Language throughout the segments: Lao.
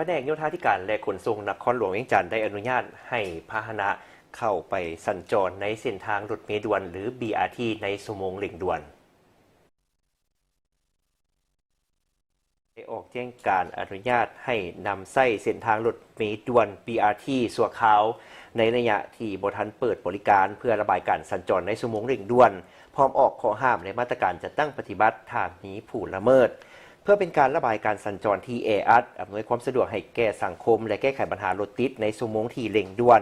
ພະແນກໂຍທາທິການ ແລະ ຂົນສົ່ງນະຄອນຫຼວງວຽງຈັນ ໄດ້ອະນຸຍາດໃຫ້ພາຫະນະເຂົ້າໄປສັນຈອນໃນເສັ້ນທາງລົດເມດ່ວນ ຫຼື ບີອາທີ ໃນຊົ່ວໂມງເລັ່ງດ່ວນ. ໄດ້ອອກແຈ້ງການອະນຸຍາດໃຫ້ນຳໃຊ້ເສັ້ນທາງລົດເມດ່ວນ ບີອາທີ ຊົ່ວຄາວ ໃນໄລຍະທີ່ບໍ່ທັນເປີດບໍລິການ ເພື່ອລະບາຍການສັນຈອນໃນຊົ່ວໂມງເລັ່ງດ່ວນ, ພ້ອມອອກຂໍ້ຫ້າມ ແລະ ມາດຕະການຈັດຕັ້ງປະຕິບັດ ຖ້າມີຜູ້ລະເມີດ. ເພື່ອເປັນການລະບາຍການສັນຈອນທີ່ແອອັດ, ອຳນວຍຄວາມສະດວກໃຫ້ແກ່ສັງຄົມ ແລະ ແກ້ໄຂບັນຫາລົດຕິດໃນຊົ່ວໂມງທີ່ເລັ່ງດ່ວນ,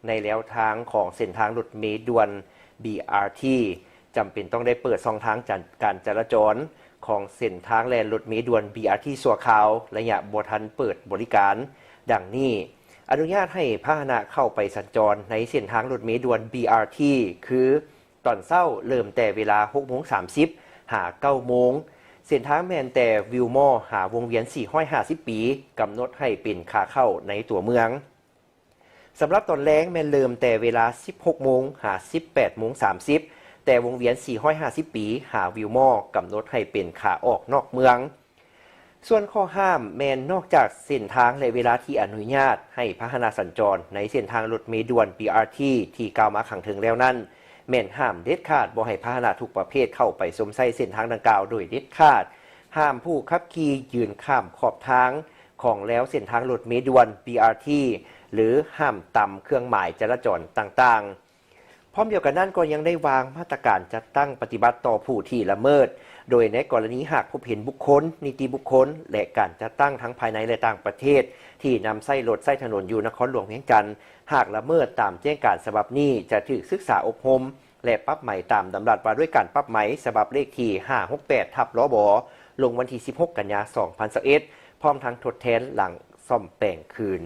ໃນແລວທາງຂອງເສັ້ນທາງລົດເມດ່ວນ ບີອາທີ ຈຳເປັນຕ້ອງໄດ້ເປີດຊ່ອງທາງຈານ ການຈະລາຈອນຂອງເສັ້ນທາງແລ່ນລົດເມດ່ວນ ບີອາທີ ຊົ່ວຄາວ ໄລຍະບໍ່ທັນເປີດບໍລິການ ດັ່ງນີ້: ອະນຸຍາດໃຫ້ພາຫະນະເຂົ້າໄປສັນຈອນໃນເສັ້ນທາງລົດເມດ່ວນ ບີອາທີ ຄື ຕອນເຊົ້າເລີ່ມແຕ່ເວລາ ຫົກໂມງສາມສິບ ຫາ ເກົ້າໂມງ, ເສັ້ນທາງແມ່ນແຕ່ວິວມໍ ຫາວົງວຽນ ສີ່ຮ້ອຍຫ້າສິບປີ ກຳນົດໃຫ້ເປັນຂາເຂົ້າໃນຕົວເມືອງ. ສຳລັບຕອນແລງແມ່ນເລີ່ມແຕ່ເວລາ ສິບຫົກໂມງ ຫາ ສິບແປດໂມງສາມສິບ ແຕ່ວົງວຽນ ສີ່ຮ້ອຍຫ້າສິບປີ ຫາວິວມໍ ກຳນົດໃຫ້ເປັນຂາອອກນອກເມືອງ. ສ່ວນຂໍ້ຫ້າມແມ່ນນອກຈາກເສັ້ນທາງ ແລະ ເວລາທີ່ອະນຸຍາດໃຫ້ພາຫະນະສັນຈອນໃນເສັ້ນທາງລົດເມດ່ວນ ບີອາທີ ທີ່ກ່າວມາຂ້າງເທິງແລ້ວນັ້ນ, ແມ່ນຫ້າມເດັດຂາດບໍ່ໃຫ້ພາຫະນະທຸກປະເພດເຂົ້າໄປຊົມໃຊ້ເສັ້ນທາງດັ່ງກ່າວໂດຍເດັດຂາດ, ຫ້າມຜູ້ຂັບຂີ່ຢືນຂ້າມຂອບທາງຂອງແລວເສັ້ນທາງລົດເມດ່ວນ ບີອາທີ ຫຼື ຫ້າມຕຳເຄື່ອງໝາຍຈະລາຈອນຕ່າງໆ. ພ້ອມດຽວກັນນັ້ນກໍຍັງໄດ້ວາງມາດຕະການຈັດຕັ້ງປະຕິບັດຕໍ່ຜູ້ທີ່ລະເມີດ, ໂດຍໃນກໍລະນີຫາກພົບເຫັນບຸກຄົນ, ນິຕິບຸກຄົນ ແລະ ການຈັດຕັ້ງທັງພາຍໃນ ແລະ ຕ່າງປະເທດ ທີ່ນຳໃຊ້ລົດໃຊ້ຖະໜົນຢູ່ນະຄອນຫຼວງວຽງຈັນ, ຫາກລະເມີດຕາມແຈ້ງການສະບັບນີ້ ຈະຖືກສຶກສາອົບຮົມ ແລະ ປັບໃໝຕາມດຳລັດວ່າດ້ວຍການປັບໃໝ ສະບັບເລກທີ ຫ້າຫົກແປດ ທັບ ລບ ລົງວັນທີ ສິບຫົກ ກັນຍາ ສອງພັນຊາວເອັດ ພ້ອມທັງທົດແທນຫຼັງສ້ອມແປງຄືນ.